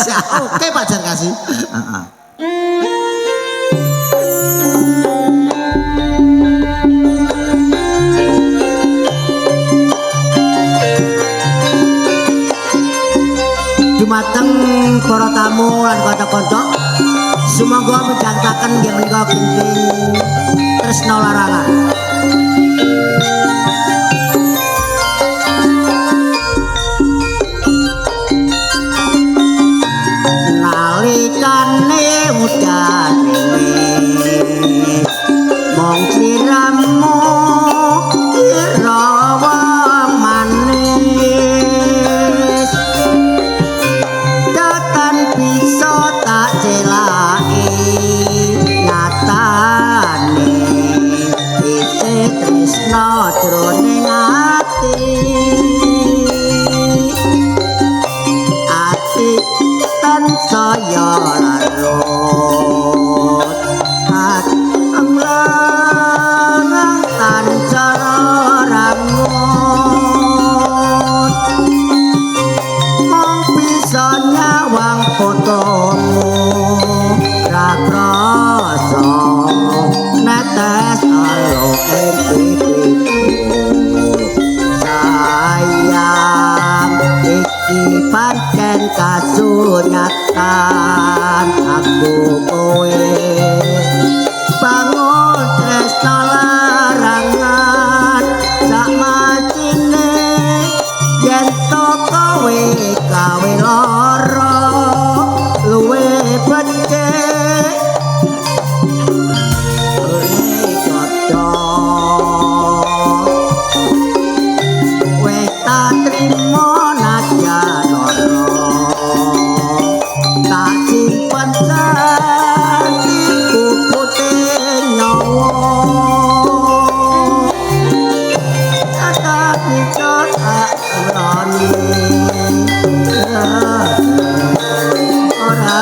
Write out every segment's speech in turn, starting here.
Oke Pak Jarkasi. Heeh. Dumateng para tamu lan kanca-kanca, sumangga midhangetaken nggih menika gendhing Tresna Larangan. Nalikane udan riwis mung sliramu ira manis, datan bisa tak celaki nyatane isih tresna jroning ati. Ati tansaya larut amlangan tansaya rangun, mung bisa nyawang fotomu ra krasa netes alo ing pipiku. Sayang iki pancen kasunyatan, aku kowe bangun tresna larangan sak macine yen to kowe gawe lara luwe becik. Wis tak trimo nadyan lara, tak simpen sati pupute nyawa, tak bisa tak rani ora.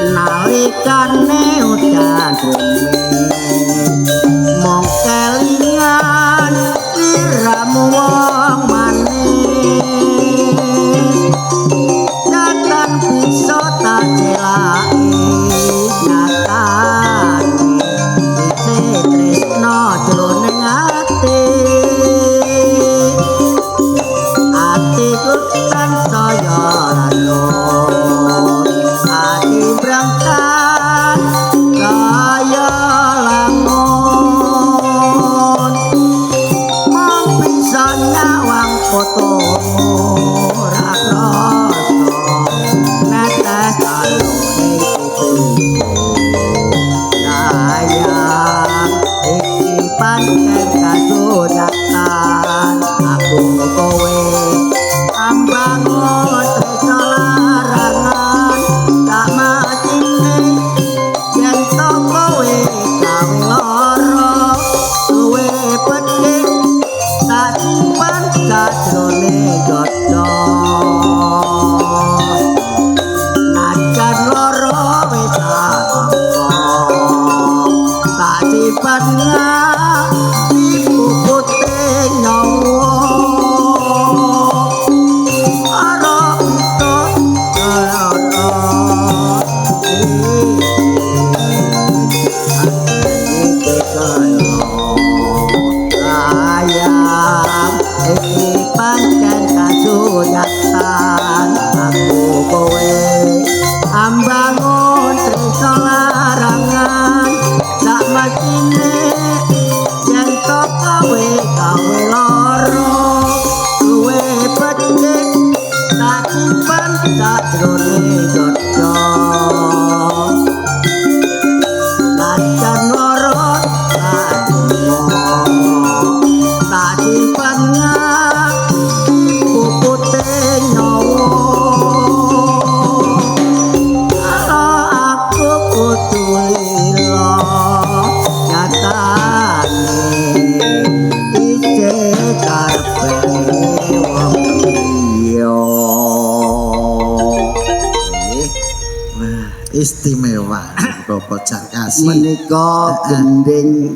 Nalikane udan rumis mung kelingan liramu wong manis, datan bisa tak celaki nyatane isih tresna jroning ati. Atiku tansaya larut, ati brangkat kaya lamun, mung bisa nyawang fotomu ora krasa netes alo ing pipiku. Sayang iki pancen kasunyatan, aku kowe ambangun tresna larangan tak matine yen to kowe gawe lara luwe becik tak simpen sajrone dada, najan lara wis tak tampa tak simpen ngati pupute nyawa. Gawe gawe loro luwe becik tak simpen sajrone dada. Najan loro tak trimo, tak simpen ngati pupute nyawa. Kalau aku kudu lila, nyatane isih karepe wong liya. Nggih. Wah, istimewa Bapak Jarkasi. Menika gending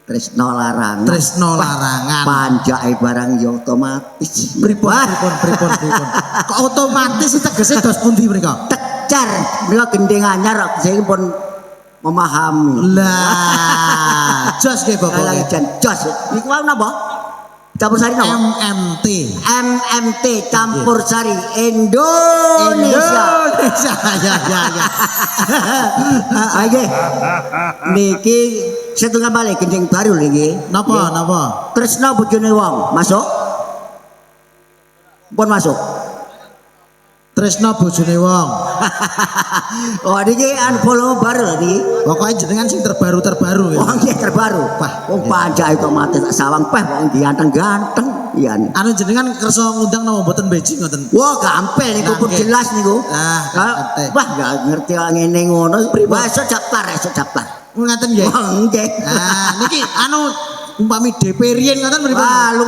Tresno Larangan. Tresno Larangan. Panjake barang ya otomatis. Pripun Wah, pripun pripun pripun. Kok otomatis tegese dos pundi mriku? Tecar menika gending anyar kok sing pun memahami. Lah, jos nggih Bapak. Lah jan jos. Niku wau napa? Campur sari napa? MMT. MMT Campur Sari Indonesia. Indonesia. Ya ya ya. Ah, nggih. Niki setunggal malih gending baru niki. Napa napa? Tresno bojone wong, masuk? Pun masuk. Tresno bojone wong. Oh, niki anu volume baru lho niki. Pokoknya jenengan sing terbaru-terbaru ya. Wong nggih terbaru. Wah, wong panjake otomatis tak sawang peh wong ganteng-ganteng. Iya. Anu jenengan kersa ngundang napa mboten beji ngoten? Wah, gampil niku pun Nggih. Jelas niku. Ah, ngerti. Wah, gak ngerti kok ngene ngono. Wah, esuk daftar, esuk daftar. Ngaten nggih. Wah, nggih. Nah, niki anu umpami DP riyen ngoten pripun? Wah, lu